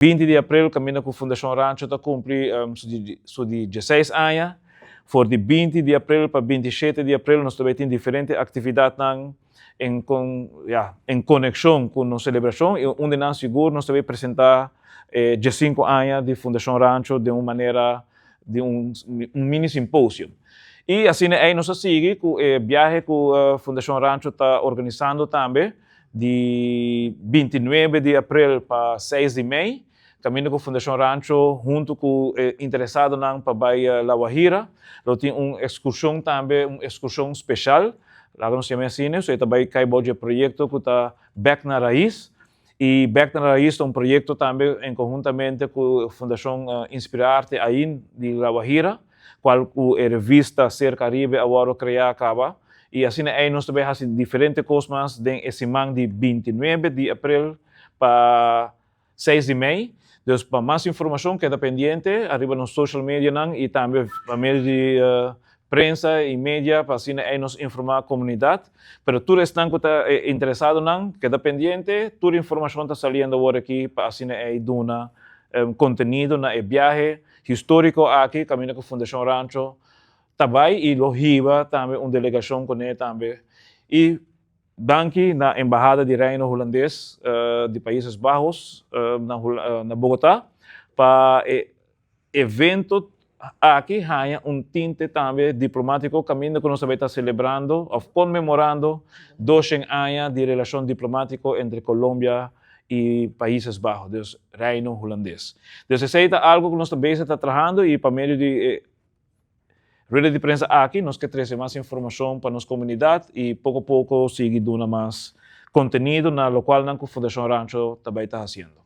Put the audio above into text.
20 di april, kaminda ku Fundashon Rancho ta kumpli su di 16 aña. For di 20 di april pa 27 di april nos tambe tin diferente aktividatnan ja, en konekshon ku nos selebrashon i unda nan sigur nos tambe presentá 15 aña di Fundashon Rancho di un manera di un mini simposio. I asina ei nos a sigui ku e biahe ku Fundashon Rancho ta organisando tambe di 29 di april pa 6 di mei, kaminda ku Fundashon Rancho huntu ku interesadonan pa bai La Guajira. Lo tin un ekskurshon tambe, un ekskurshon spesial, laga nos yama asina, so e ta bai kai bou di e proyekto ku ta Bek na Rais. I Bek na Rais ta un proyekto tambe en konhuntamente ku Fundashon Inspirarte Ain di La Guajira, kual ku e revista Ser Caribe a wòrdu kreá kaba. I asina ei nos ta bai hasi diferente kos mas den e siman di 29 di april pa 6 di mei. Dus pa mas informashon keda pendiente ariba nos social medianan i tambe pa medio di prensa i media pa asina ei nos informá komunidat. Pero tur esnan ku ta interesadonan keda pendiente, tur informashon ta saliendo awor aki pa asina ei duna kontenido na e biahe históriko aki kaminda ku Fundashon Rancho ta bai i lo hiba tambe un delegashon kuné tambe. I danki na Embahada di Reino Hulandes di Países Bajos na Bogotá pa e evento aki haña un tinte tambe diplomátiko kaminda ku nos ta bai ta selebrando òf konmemorando 200 aña di relashon diplomátiko entre Colombia i Países Bajos, dus Reino Hulandes. Dus esei ta algu ku nos ta bezig ta trahando i pa medio di e rueda di prensa aki nos ke trese mas informashon pa nos komunidat i poko poko sigui duna mas kontenido na lokualnan ku Fundashon Rancho ta bai ta hasiendo.